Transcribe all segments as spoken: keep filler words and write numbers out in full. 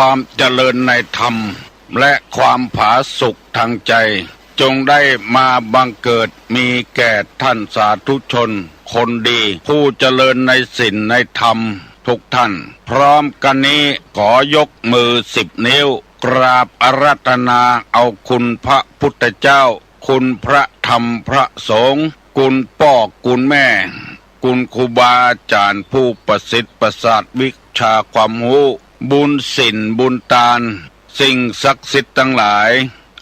ความเจริญในธรรม และความผาสุกทางใจ จงได้มาบังเกิดมีแก่ท่านสาธุชนคนดี ผู้เจริญในศีลในธรรมทุกท่าน พร้อมกันนี้ขอยกมือสิบนิ้ว กราบอาราธนาเอาคุณพระพุทธเจ้า คุณพระธรรมพระสงฆ์ คุณป้อคุณแม่ คุณครูบาอาจ๋ารย์ผู้ประสิทธิ์ประสาทวิชาความฮู้ บุญศีลบุญตาน สิ่งศักดิ์สิทธิ์ตังหลาย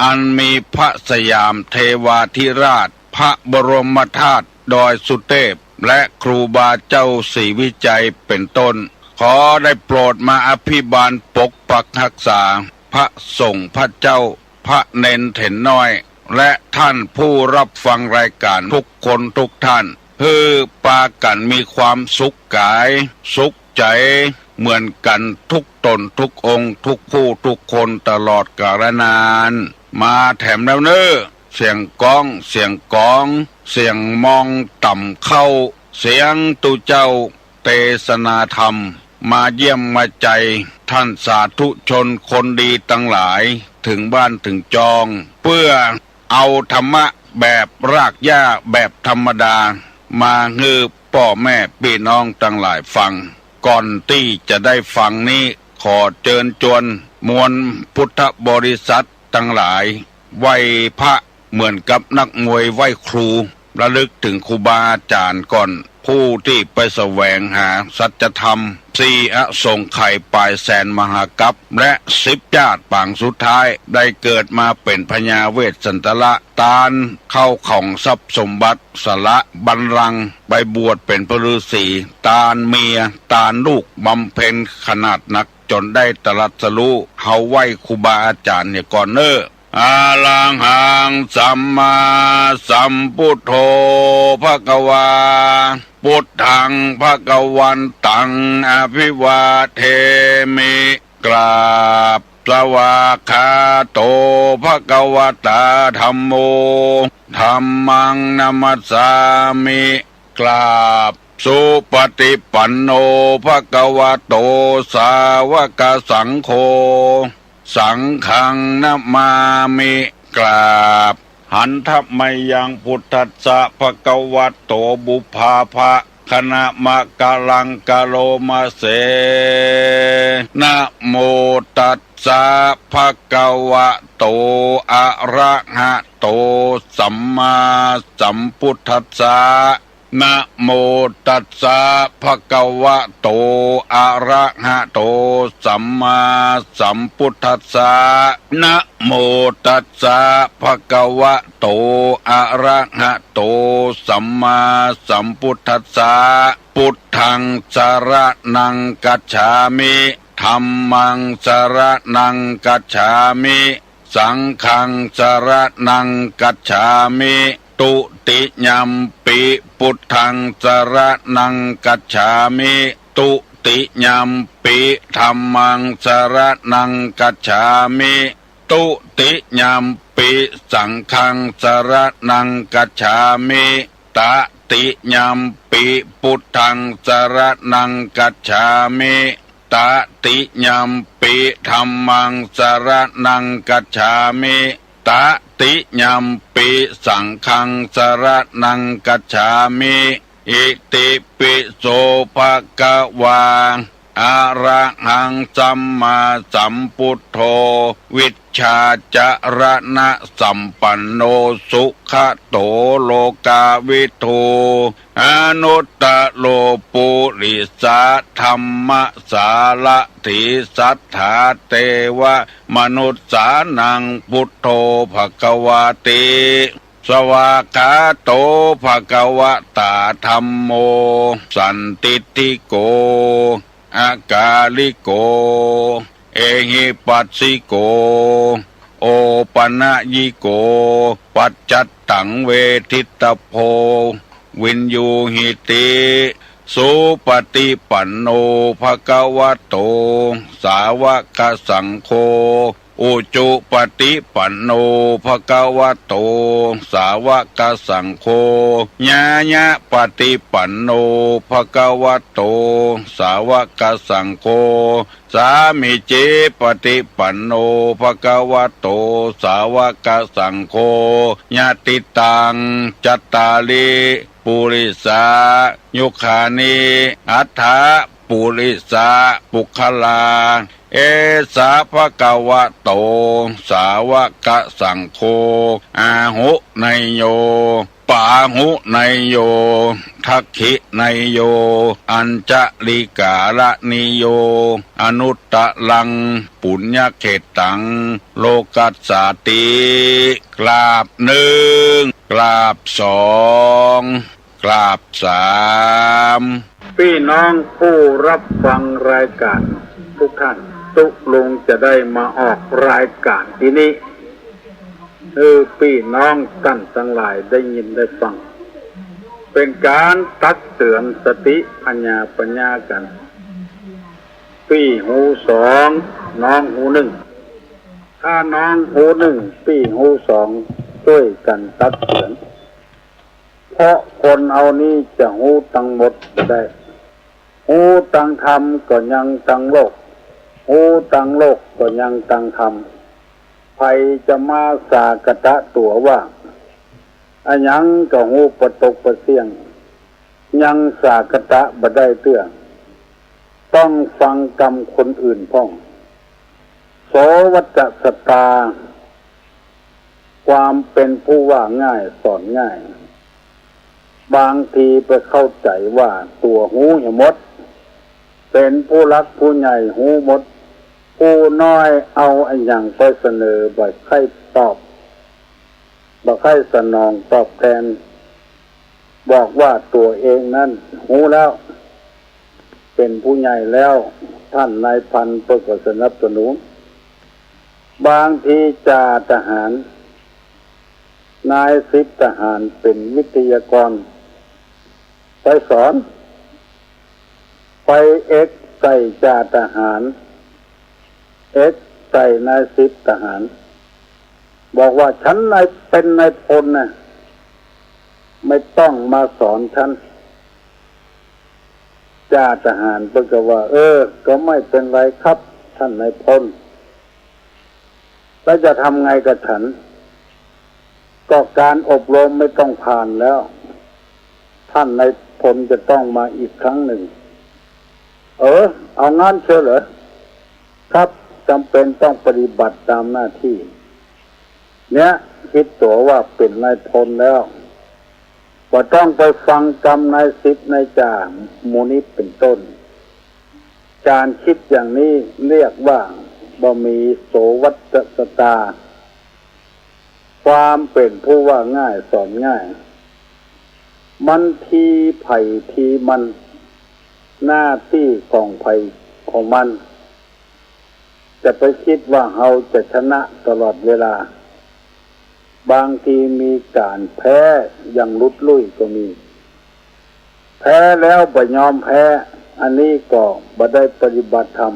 อันมีพระสยามเทวาธิราช พระบรมธาตุดอยสุเทพ และครูบาเจ้าศรีวิชัยเป็นต้น ขอได้โปรดมาอภิบาลปกปักรักษา พระสงฆ์พระเจ้า พระเณรเถรน้อย และท่านผู้รับฟังรายการทุกคนทุกท่าน หื้อปากั๋นมีความสุขก๋าย สุขใจ๋ เหมือนกั๋นทุกต๋นทุกองค์ ทุกผู้ทุกคนตลอดกาลนาน มาแถมแล้วเน่อ เสียงก้อง เสียงก๋อง เสียงมองต่ำเข้า เสียงตุ๊เจ้า เตสนาธรรม มาเยี่ยมมาใจท่านสาธุชนคนดีตังหลาย เถิงบ้านเถิงจอง เปื้อเอาธรรมะแบบรากหญ้าแบบธรรมดา มาหื้อป้อแม่ปี้น้องตังหลายฟัง ก่อนตี้จะได้ฟังนี้ ขอเจิญจวนมวลพุทธบริษัทตังหลาย ไหว้พระเหมือนกับนักมวยไหว้ครู ระลึกเถิงครูบาอาจ๋ารย์ก่อน ผู้ตี้ไปแสวงหาสัจธรรม สี่อสงไขยป๋ายแสนมหากัป และสิบจาติปางสุดท้าย ได้เกิดมาเป๋นพญาเวสสันตระ ตานเข้าของทรัพย์สมบัติ สละบัลลังก์ไปบวชเป๋นพระฤๅษี ตานเมีย ตานลูกบำเพ็ญขนาดนัก จ๋นได้ตรัสรู้ เฮาไหว้ครูบาอาจ๋ารย์เหียก่อนเน่อ อะระหังสัมมาสัมพุทโธ ภะคะวา พุทธัง ภะคะวันตัง อะภิวาเทมิ กราบ สวากขาโต ภะคะวะตา ธัมโม ธัมมัง นะมัสสามิ กราบ สุปะฏิปันโน ภะคะวะโต สาวะกะสังโฆ สังฆัง นะมามิ กราบ หันทะมะยัง พุทธัสสะ ภะคะวะโต ปุพพาภะ คะนะมะกะลัง กะโรมะเส นะโมตัสสะ ภะคะวะโต อะระหะโต สัมมาสัมพุทธัสสะ นะโมตัสสะ ภะคะวะโต อะระหะโต สัมมาสัมพุทธัสสะ นะโมตัสสะ ภะคะวะโต อะระหะโต สัมมาสัมพุทธัสสะ พุทธัง สะระณัง กัจฉามิ ธัมมัง สะระณัง กัจฉามิ สังฆัง สะระณัง กัจฉามิ ตุติยัมปิ พุทธัง สะระณัง กัจฉามิ ตุติยัมปิ ธัมมัง สะระณัง กัจฉามิ ตุติยัมปิ สังฆัง สะระณัง กัจฉามิ ตะติยัมปิ พุทธัง สะระณัง กัจฉามิ ตะติยัมปิ ธัมมัง สะระณัง กัจฉามิ ตะติยัมปิ สังฆัง สะระณัง กัจฉามิ อิติปิโส ภะคะวา อะระหัง สัมมาสัมพุทโธ วิชชาจะระณะสัมปันโน สุขะโต โลกาวิทู อนุตตะโร ปุริสะธัมมะสารถี สัตถาเตวะมนุสสานัง พุทโธ ภะคะวาติ สวากขาโต ภะคะวะตา ธัมโม สันทิฏฐิโก อะกาลิโก เอหิปัสสิโก โอปะนะยิโก ปัจจัตตัง เวทิตตะโพ วิญญูหิติ สุปะฏิปันโน ภะคะวะโต สาวะกะสังโฆ อุจุปะติปันโณ ภะคะวะโต สาวะกะสังโฆ ญาญะปะติปันโณ ภะคะวะโต สาวะกะสังโฆ สามีจิปะติปันโณ ภะคะวะโต สาวะกะสังโฆ ยะติตัง จัตตาริ ปุริสา ยุคคานิ อัฏฐะ ปุริสา ปุคคลา เอสะ ภะคะวะโต สาวะกะสังโฆ อาหุเนยโย ปาหุเนยโย ทักขิเนยโย อัญชะลิกาละนิโย อนุตตะรัง ปุญญะเขตตัง โลกัสสาติ กราบนึ่ง กราบสอง กราบสาม ปี้น้องผู้ฮับฟังรายก๋านกู้ต้าน ตุ๊ลุงจะได้มาออกรายก๋านตี้นี้ หื้อปี้น้องต้านตังหลายได้ยินได้ฟัง เป๋นก๋านตักเตื๋อนสติผะญาผะญากั๋น ปี้หูสอง น้องหูนึ่ง ถ้าน้องหูนึ่ง ปี้หูสอง จ้วยกั๋นตักเตื๋อน เพราะคนเฮานี้จะฮู้ตังหมดบ่ได้ ฮู้ตังธรรมก็ยังตังโลก ฮู้ตังโลกก็ยังตังธรรม ใผจะมาสากตะตั๋วว่า อะหยังก็ฮู้ปะตกปะเสี้ยง ยังสากตะบ่ได้เตื้อ ต้องฟังกำคนอื่นพ่อง โสวัจจสตา ความเป๋นผู้ว่าง่ายสอนง่าย บางทีไปเข้าใจ๋ว่าตั๋วฮู้เหียหมด เป๋นผู้หลักผู้ใหญ่ฮู้หมด ผู้น้อยเอาอะหยังไปเสนอบ่ใค่ตอบ บ่ใค่สนองตอบแตน บอกว่าตั๋วเองนั้นฮู้แล้ว เป๋นผู้ใหญ่แล้ว ต้านนายพันเปิ้นก็สนับสนุน บางทีจ่าทหาร นายสิบทหารเป๋นวิทยากร ไปสอน ไปเอ็กใส่จ่าทหาร เอ็กใส่นายสิบทหาร บอกว่า ฉันนายเป๋นนายพลนะ ไม่ต้องมาสอนฉัน จ่าทหารเปิ้นก็ว่า เออ ก็ไม่เป็นไรครับ ท่านนายพล แล้วจะทำไงกับฉัน ก็การอบรมไม่ต้องผ่านแล้ว ท่านนายพลจะต้องมาอีกครั้งหนึ่ง เออ เอางั้นเชียวเหรอ ครับ จำเป็นต้องปฏิบัติตามหน้าที่ เนี่ย คิดตั๋วว่าเป๋นนายพลแล้ว บ่ต้องไปฟังกำนายสิบนายจ่าหมู่นี้เป๋นต้น การคิดอย่างนี้เรียกว่าบ่มีโสวัจจสตา ความเป๋นผู้ว่าง่ายสอนง่าย มันทีใผทีมัน หน้าตี้ของใผของมัน จะไปคิดว่าเฮาจะชนะตลอดเวลา บางทีมีก๋านแพ้อย่างหลุดลุ่ยก็มี แพ้แล้วบ่ยอมแพ้ อันนี้ก็บ่ได้ปฏิบัติธรรม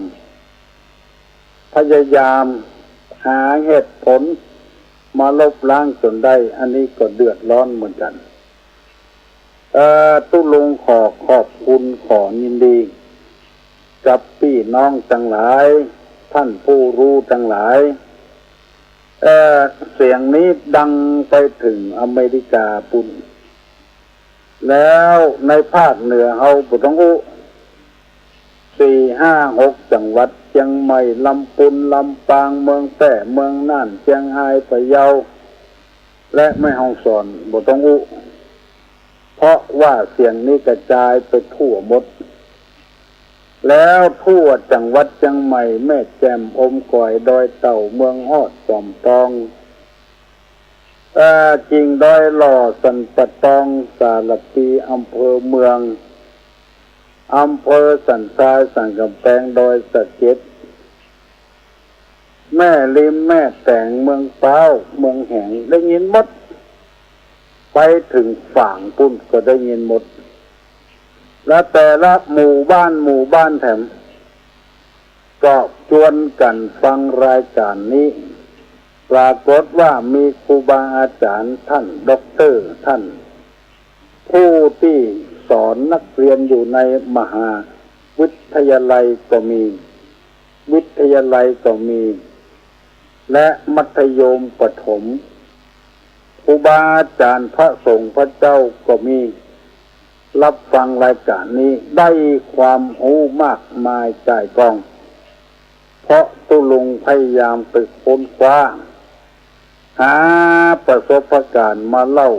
พยายามหาเหตุผลมาลบล้างจ๋นได้ อันนี้ก็เดือดร้อนเหมือนกั๋น เอ่อ ตุ๊ลุงขอขอบคุณ ขอยินดี กับปี้น้องตังหลาย ต้านผู้ฮู้ตังหลาย เอ่อ เสียงนี้ดังไปเถิงอเมริกาปู้น แล้วในภาคเหนือเฮาบ่ต้องอู้ สี่ ห้า หก จังหวัด เจียงใหม่ ลำปูน ลำปาง เมืองแป้ เมืองน่าน เจียงฮาย พะเยา และแม่ฮ่องสอน บ่ต้องอู้ เพราะว่าเสียงนี้กระจายไปทั่วหมด แล้วทั่วจังหวัดเจียงใหม่ แม่แจ่ม อมก๋อย ดอยเต่า เมืองฮอด จอมตอง เอ่อ กิ่งดอยหล่อ สันป่าตอง สารภี อำเภอเมือง อำเภอสันทราย สันก๋ำแปง ดอยสะเก็ด แม่ริม แม่แตง เมืองพร้าว เมืองแหง ได้ยินหมด ไปเถิงฝางปู้นก็ได้ยินหมด และแต่ละหมู่บ้าน หมู่บ้านแถม ก็จวนกั๋นฟังรายก๋านนี้ ปรากฏว่ามีครูบาอาจ๋ารย์ต้านด็อกเตอร์ต้าน ผู้ตี้สอนนักเรียนอยู่ในมหาวิทยาลัยก็มี วิทยาลัยก็มี และมัธยมประถม ครูบาอาจ๋ารย์พระสงฆ์พระเจ้าก็มี ฮับฟังรายก๋านนี้ได้ความฮู้มากมายก่ายกอง เพราะตุ๊ลุงพยายามไปค้นคว้า หาประสบก๋ารณ์มาเล่า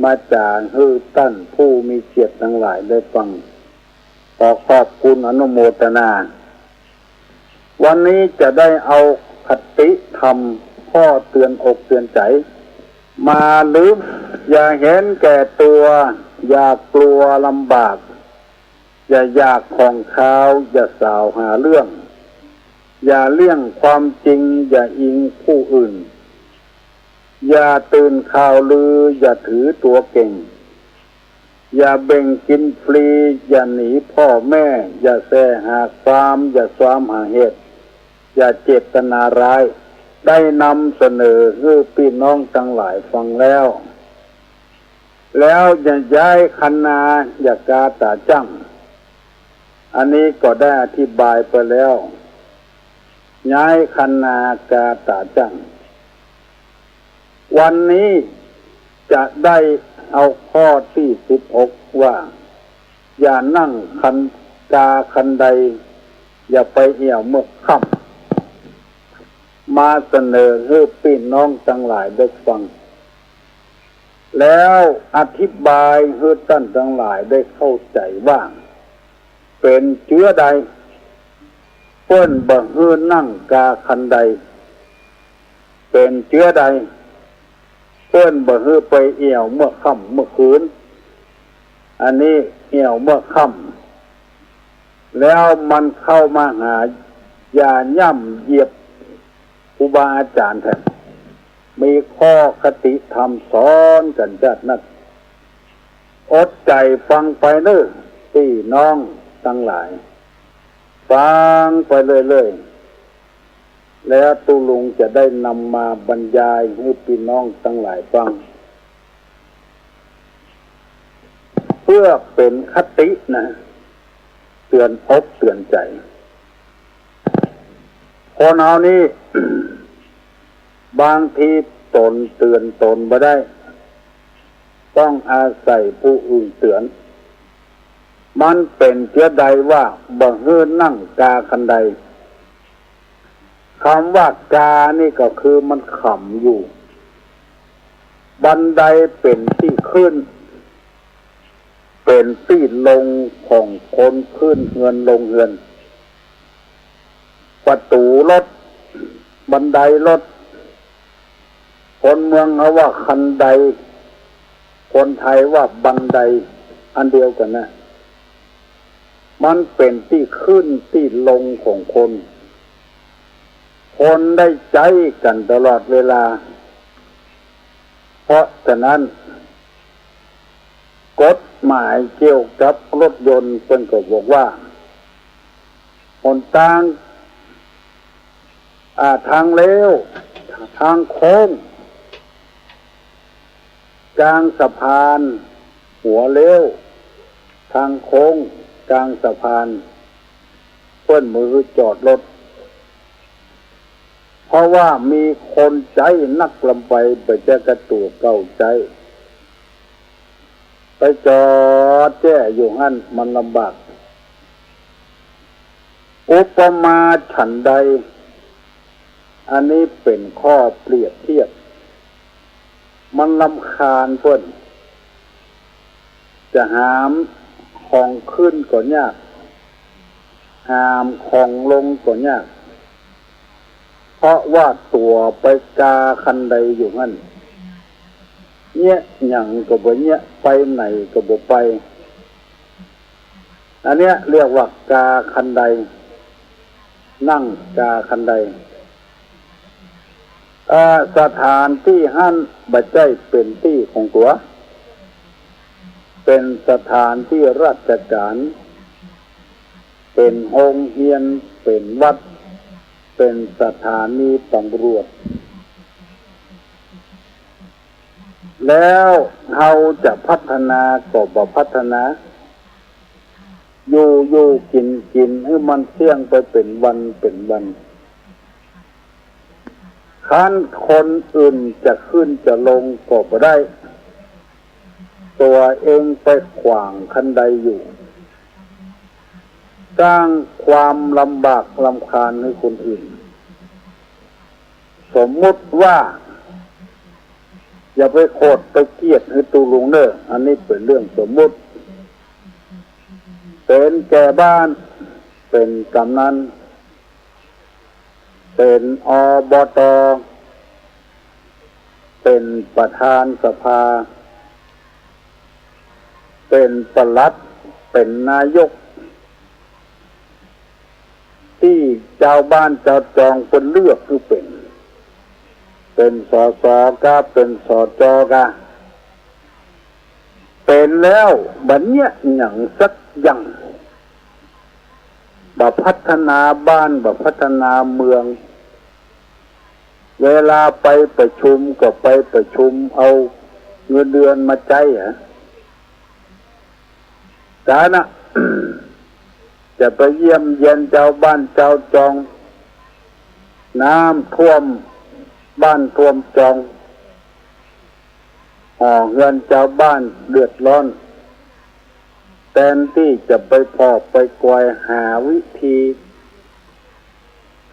มาจ๋าหื้อต้านผู้มีเกียรติตังหลายได้ฟัง ขอขอบคุณอนุโมทนา วันนี้จะได้เอาคติธรรมข้อเตือนอกเตือนใจ๋ มาลืม อย่าเห็นแก่ตัว อย่ากลัวลำบาก อย่าอยากของคาว อย่าสาวหาเรื่อง อย่าเลี่ยงความจริง อย่าอิงผู้อื่น อย่าตื่นข่าวลือ อย่าถือตั๋วเก่ง อย่าเบ่งกิ๋นฟรี อย่าหนีพ่อแม่ อย่าแสหาความ อย่าซวามหาเหตุ อย่าเจตนาร้าย ได้นำเสนอหื้อปี้น้องตังหลายฟังแล้ว แล้วอย่าย้ายคันนา อย่ากาต๋าจั้ง อันนี้ก็ได้อธิบายไปแล้ว ย้ายคันนากาต๋าจั้ง วันนี้จะได้เอาข้อตี้สิบหกว่า อย่านั่งคัน กาคันได อย่าไปเอี่ยวเมือกค่ำ มาเสนอหื้อปี้น้องตังหลายได้ฟัง แล้วอธิบายหื้อต้านตังหลายได้เข้าใจ๋ว่า เป๋นเจื้อใด เปิ้นบ่หื้อนั่งกาคันได เป๋นเจื้อใด เปิ้นบ่หื้อไปเอี่ยวเมือกค่ำเมือกคืน อันนี้เอี่ยวเมือกค่ำ แล้วมันเข้ามาหา อย่าย่ำเหยียบครูบาอาจ๋ารย์แต๊ มีข้อคติธรรมสอนกั๋นจ๊าดนัก อดใจ๋ฟังไปเน่อ ปี้น้องตังหลาย ฟังไปเรื่อยๆ แล้วตุ๊ลุงจะได้นำมาบรรยายหื้อปี้น้องตังหลายฟัง เปื้อเป๋นคตินะ เตือนอกเตือนใจ๋ คนเฮานี้ บางทีต๋นเตือนต๋นบ่ได้ ต้องอาศัยผู้อื่นเตือน มันเป๋นเจื้อใดว่าบ่หื้อนั่งกาคันได กำว่ากานี่ก็คือมันค่ำอยู่ บันไดเป๋นตี้ขึ้น เป๋นตี้ลงของคนขึ้นเฮือนลงเฮือน ประตู๋รถ บันไดรถ คนเมืองเขาว่าคันได คนไทยว่าบันได อันเดียวกั๋นนะ มันเป๋นตี้ขึ้นตี้ลงของคน คนได้ใจ๊กั๋นตลอดเวลา เพราะฉะนั้น กฎหมายเกี่ยวกับรถยนต์เปิ้นก็บอกว่า หนตาง อ่า ทางเลว ทางโค้ง ก๋างสะพาน หัวเลว ทางโค้ง ก๋างสะพาน เปิ้นบ่หื้อจอดรถ เพราะว่ามีคนใจ๊นักลำไป บ่ใจ้กาตั๋วเก่าใจ๊ ไปจอดแจ้อยู่หั้นมันลำบาก อุปมาฉันใด อันนี้เป๋นข้อเปรียบเทียบ มันรำคาญเปิ้น จะหามของขึ้นก็ยาก หามของลงก็ยาก เพราะว่าตั๋วไปกาคันไดอยู่หั้น เยียะหยังก็บ่เยียะ ไปไหนก็บ่ไป อันเนี้ยเรียกว่ากาคันได นั่งกาคันได เอ่อ สถานตี้หั้นบ่ใจ้เป๋นตี้ของตั๋ว เป๋นสถานตี้ราชก๋าน เป๋นโฮงเฮียน เป๋นวัด เป๋นสถานีตำรวจ แล้วเฮาจะพัฒนาก็บ่พัฒนา อยู่ๆ กิ๋นๆ หื้อมันเสี้ยงไปเป๋นวันเป๋นวัน คันคนอื่นจะขึ้นจะลงก็บ่ได้ ตั๋วเองไปขวางคันไดอยู่ สร้างความลำบากรำคาญหื้อคนอื่น สมมุติว่า อย่าไปโขดไปเกลียดหื้อตุ๊ลุงเน่อ อันนี้เป๋นเรื่องสมมุติ เป๋นแก่บ้าน เป๋นกำนัน เป๋น อบต. เป๋นประธานสภา เป๋นปลัด เป๋นนายก ตี้จาวบ้านจาวจองเปิ้นเลือกหื้อเป๋น เป๋น สส กา เป๋น สจ กา เป๋นแล้วบ่เยียะหยังสักอย่าง บ่พัฒนาบ้าน บ่พัฒนาเมือง เวลาไปประชุมก็ไปประชุมเอาเงินเดือนมาใจ๊อะ จานะ จะไปเยี่ยมเยียนจาวบ้านจาวจอง น้ำท่วมบ้านท่วมจอง หอเฮือนจาวบ้านเดือดร้อน แตนตี้จะไปผ่อไปกอยหาวิธี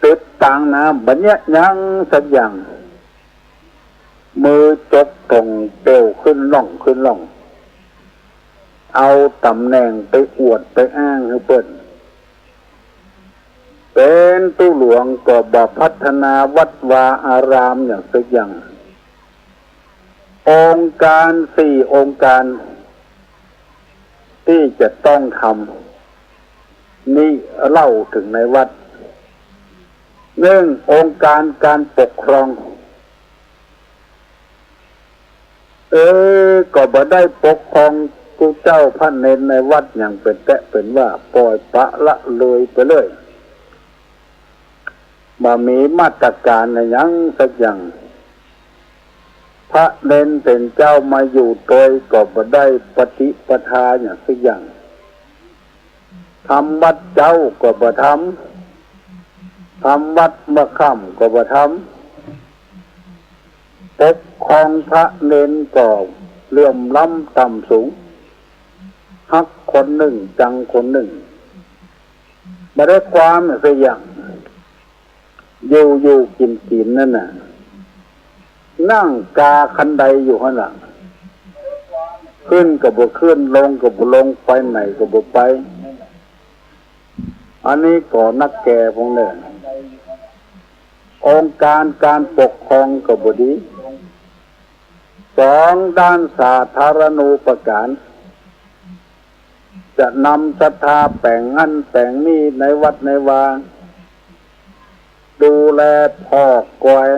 ตึ๊ดตางน้ำ บ่เยียะหยังสักอย่าง มือจกถ่งเตียวขึ้นล่องขึ้นล่อง เอาต๋ำแหน่งไปอวดไปอ้างหื้อเปิ้น เป๋นตุ๊หลวงก็บ่พัฒนาวัดวาอารามหยังสักอย่าง องค์การสี่องค์การ ตี้จะต้องทำ นี่เล่าเถิงในวัด นึ่ง องค์การก๋านปกครอง เออ ก็บ่ได้ปกครองตุ๊เจ้าพระเณรในวัดหยังเป๋นแต๊เป๋นว่า ป่อยปละละเลยไปเลย บ่มีมาตรก๋านอะหยังสักอย่าง พระเณรเป๋นเจ้ามาอยู่ตวยก็บ่ได้ปฏิปทาหยังสักอย่าง ทำวัดเจ๊าก็บ่ทำ ทำวัดเมื่อค่ำก็บ่ทำ ปกครองพระเณรก็เหลื่อมล้ำต่ำสูง ฮักคนนึ่ง จังคนนึ่ง บ่ได้ความสักอย่าง อยู่ๆ กิ๋นๆ นั่นน่ะ นั่งกาคันไดอยู่หั้นล่ะ ขึ้นก็บ่ขึ้น ลงก็บ่ลง ไปไหนก็บ่ไป อันนี้ก็นักแก่พวกเนี่ย องค์การก๋านปกครองก็บ่ดี สอง ด้านสาธารณูปการ จะนำศรัทธาแป๋งหั้นแป๋งนี่ในวัดในวา ดูแลผ่อกอย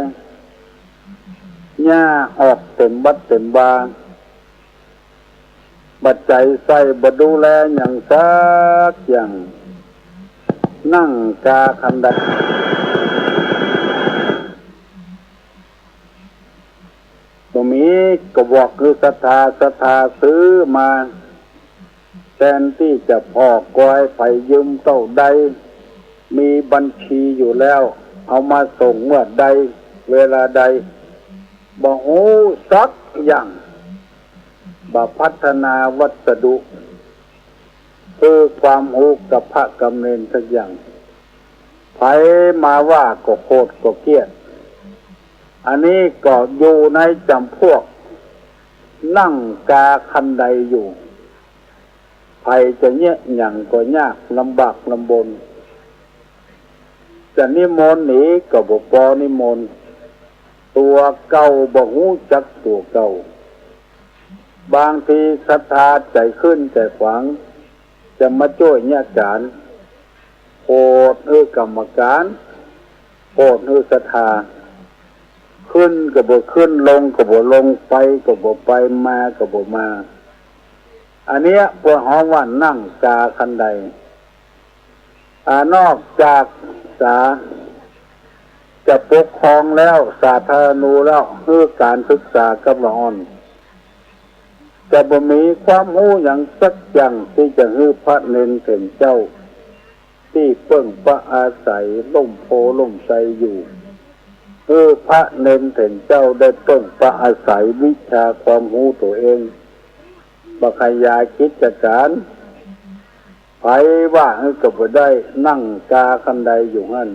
หญ้าออกเต็มวัดเต็มวา บ่ใจ๋ใส่ บ่ดูแลหยังสักอย่าง นั่งกาคันได บ่มี ก็บอกหื้อศรัทธา ศรัทธาซื้อมา แตนตี้จะผ่อกอย ใผยืมเต้าใด มีบัญชีอยู่แล้ว เอามาส่งเมื่อใด เวลาใด บ่ฮู้สักอย่าง บ่พัฒนาวัสดุ คือความฮู้กับพระกับเณรสักอย่าง ใผมาว่าก็โขดก็เกลียด อันนี้ก็อยู่ในจ๋ำพวกนั่งกาคันไดอยู่ ใผจะเยียะหยังก็ยากลำบากลำบน จะนิมนต์หนีก็บ่ปอนิมนต์ ตั๋วเก่าบ่ฮู้จักตั๋วเก่า บางทีศรัทธาใจ๋ขึ้นใจ๋ขวาง จะมาจ้วยเยียะก๋าน โขดหื้อกรรมการ โขดหื้อศรัทธา ขึ้นก็บ่ขึ้น ลงก็บ่ลง ไปก็บ่ไป มาก็บ่มา อันเนี้ยเปิ้นฮ้องว่านั่งกาคันได อ่า นอกจากสา จะปกครองแล้ว สาธารณูแล้ว หื้อก๋านศึกษากับละอ่อน จะบ่มีความฮู้หยังสักอย่างตี้จะหื้อพระเณรเถินเจ้า ตี้เปิ้งปะอาศัยล่มโพธิ์ล่มไทรอยู่ หื้อพระเณรเถินเจ้าได้เปิ้งปะอาศัยวิชาความฮู้ตั๋วเอง บ่ขยายกิจก๋าน ใผว่าหื้อก็บ่ได้ นั่งกาคันไดอยู่หั้น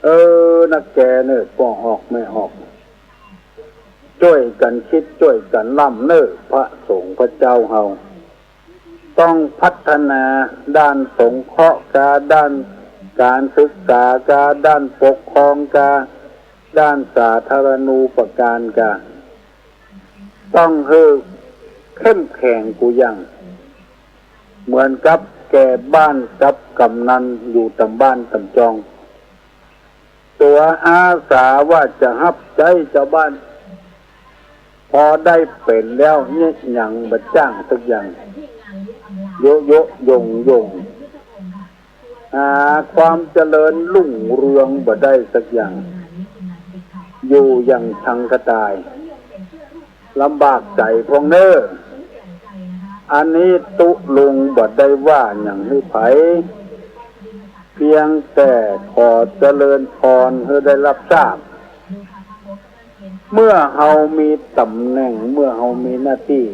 เออ นักแกเน่อ ป้อออกแม่ออก จ้วยกั๋นกึ๊ดจ้วยกั๋นลำเน่อ พระสงฆ์พระเจ้าเฮา ต้องพัฒนาด้านสงเคราะห์กา ด้านก๋านศึกษากา ด้านปกครองกา ด้านสาธารณูปการกา ต้องหื้อเข้มแข็งกู้อย่าง เหมือนกับแก่บ้านกับกำนันอยู่ต๋ามบ้านต๋ามจอง ตั๋วอาสาว่าจะฮับใจ๊จาวบ้าน พอได้เป๋นแล้วเยียะหยังบ่จ้างสักอย่าง โยะโยะหย่งหย่ง หาความเจริญรุ่งเรืองบ่ได้สักอย่าง อยู่อย่างชังกระต่าย ลำบากใจ๋พ่องเน่อ อันนี้ตุ๊ลุงบ่ได้ว่าหยังหื้อใผ เพียงแต่ขอเจริญพรหื้อได้ฮับทราบ เมื่อเฮามีต๋ำแหน่ง เมื่อเฮามีหน้าตี้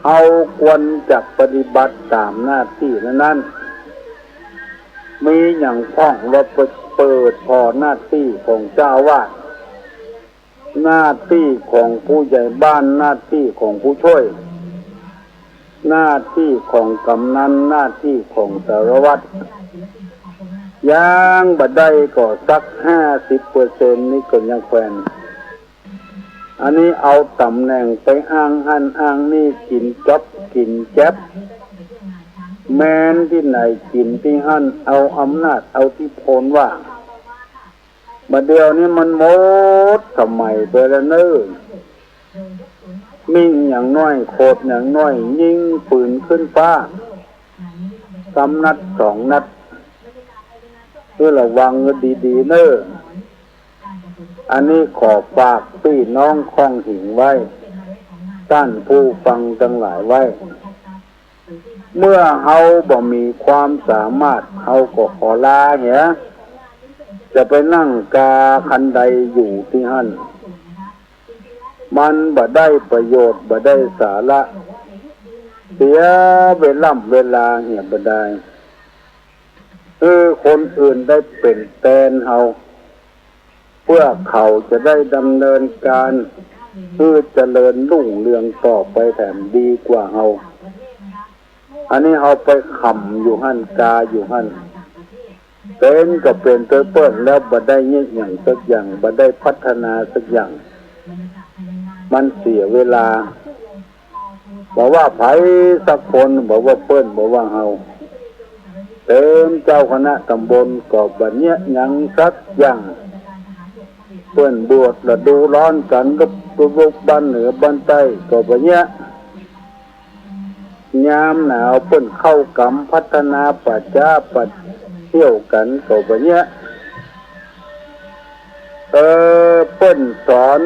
เฮาควรจะปฏิบัติต๋ามหน้าตี้นั้นๆ มีหยังพ่อง ลอไปเปิดผ่อหน้าตี้ของเจ้าอาวาส หน้าตี้ของผู้ใหญ่บ้าน หน้าตี้ของผู้ช่วย หน้าตี้ของกำนัน หน้าตี้ของสารวัตร ยังบ่ได้ก็สักห้าสิบเปอร์เซ็นต์นี่ก็ยังแควน อันนี้เอาต๋ำแหน่งไปอ้างหั้นอ้างนี่ กิ๋นจ๊อบกิ๋นแจ๊บ แม้นตี้ไหนกิ๋นตี้หั้น เอาอำนาจเอาอิทธิพลว่า บ่าเดี่ยวนี้มันหมดสมัยไปแล้วเน่อ มิ่งอย่างน้อย โขดอย่างน้อย ยิงปืนขึ้นฟ้า สามนัดสองนัด หื้อระวังหื้อดีๆ เน่อ อันนี้ขอฝากปี้น้องค่องหิงไว้ ต้านผู้ฟังตังหลายไว้ เมื่อเฮาบ่มีความสามารถ เฮาก็ขอลาเหีย จะไปนั่งกาคันใดอยู่ตี้หั้น มันบ่ได้ประโยชน์ บ่ได้สาระ เสียเวล่ำเวลาเหียบ่ดาย หื้อคนอื่นได้เป๋นแตนเฮา เพื่อเขาจะได้ดำเนินการ หื้อเจริญรุ่งเรืองต่อไปแถมดีกว่าเฮา อันนี้เฮาไปขำอยู่หั้น กาอยู่หั้น เป๋นก็เป๋นตวยเปิ้นแล้วบ่ได้เยียะหยังสักอย่าง บ่ได้พัฒนาสักอย่าง มันเสียเวลา บ่ว่าใผสักคน บ่ว่าเปิ้น บ่ว่าเฮา เป๋นเจ้าคณะต๋ำบลก็บ่เยียะหยังสักอย่าง เปิ้นบวชฤดูร้อนกั๋น ลุกๆ บ้านเหนือบ้านใต้ก็บ่เยียะ ยามหนาวเปิ้นเข้ากรรมพัฒนาป่าจ๊าป่าเตี้ยวกั๋นก็บ่เยียะ เออ เปิ้นสอน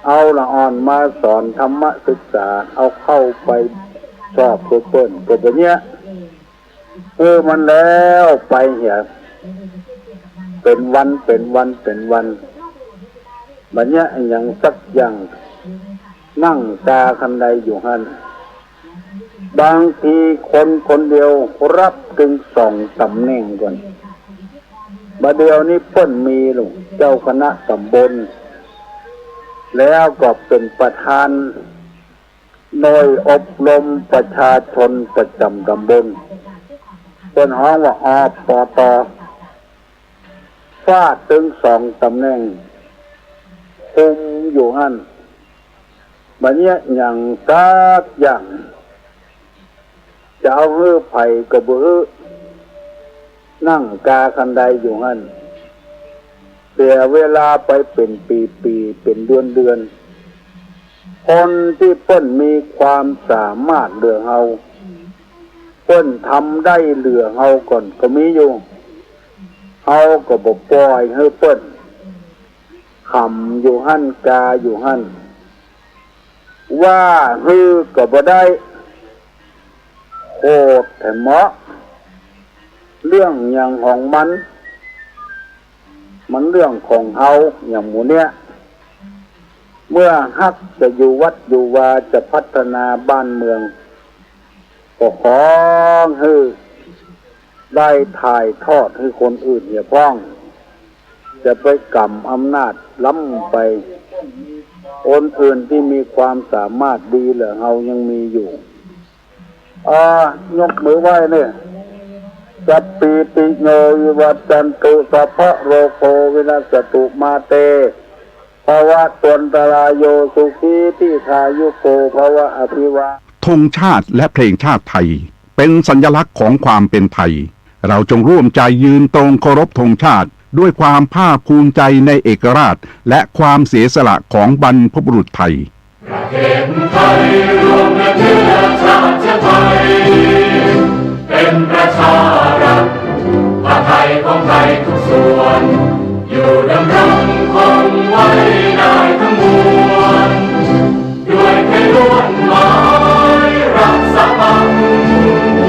เอาละอ่อนมาสอนธรรมศึกษา เอาเข้าไปสอบตวยเปิ้นก็บ่เยียะ เออ มันแล้วไปเหีย เป๋นวัน เป๋นวัน เป๋นวัน บ่เยียะหยังสักอย่าง นั่งกาคันใดอยู่หั้น บางทีคนคนเดียวฮับตึงสองต๋ำแหน่งก่อน บ่าเดี่ยวนี้เปิ้นมีลุงเจ้าคณะต๋ำบล แล้วก็เป๋นประธานหน่วยอบรมประชาชนประจ๋ำต๋ำบล เปิ้นฮ้องว่า อปต. ฟาดตึงสองต๋ำแหน่ง คุมอยู่หั้น บ่เยียะหยังสักอย่าง จะเอาหื้อใผก็บ่หื้อ นั่งกาคันใดอยู่หั้น เสียเวลาไปเป๋นปีๆ เป๋นเดือนๆ คนตี้เปิ้นมีความสามารถเหลือเฮา เปิ้นทำได้เหลือเฮาก่อนก็มีอยู่ เฮาก็บ่ป่อยหื้อเปิ้น ขำอยู่หั้น กาอยู่หั้น ว่าหื้อก็บ่ได้ โขดแถมเหมาะ เรื่องหยังของมัน มันเรื่องของเฮา อย่างหมู่เนี้ย เมื่อฮักจะอยู่วัดอยู่วา จะพัฒนาบ้านเมือง ก็ขอหื้อได้ถ่ายทอดหื้อคนอื่นเหียพ่อง จะไปก๋ำอำนาจล้ำไป คนอื่นตี้มีความสามารถดีเหลือเฮายังมีอยู่ อ่า ยกมือไหว้เนี่ย สัพพีติโยวิวัชชันตุ สัพพะโรโควินัสสตุ มาเต ภวัตวันตรายโย สุขีทีฆายุโก ภวะ อภิวา ธงชาติและเพลงชาติไทย เป็นสัญลักษณ์ของความเป็นไทย เราจงร่วมใจยืนตรงเคารพธงชาติ ด้วยความภาคภูมิใจในเอกราช และความเสียสละของบรรพบุรุษไทย ประเทศไทยรวมและเชื้อชาติไทย เป็นประชารัฐ ผ้าไทยของไทยทุกส่วน อยู่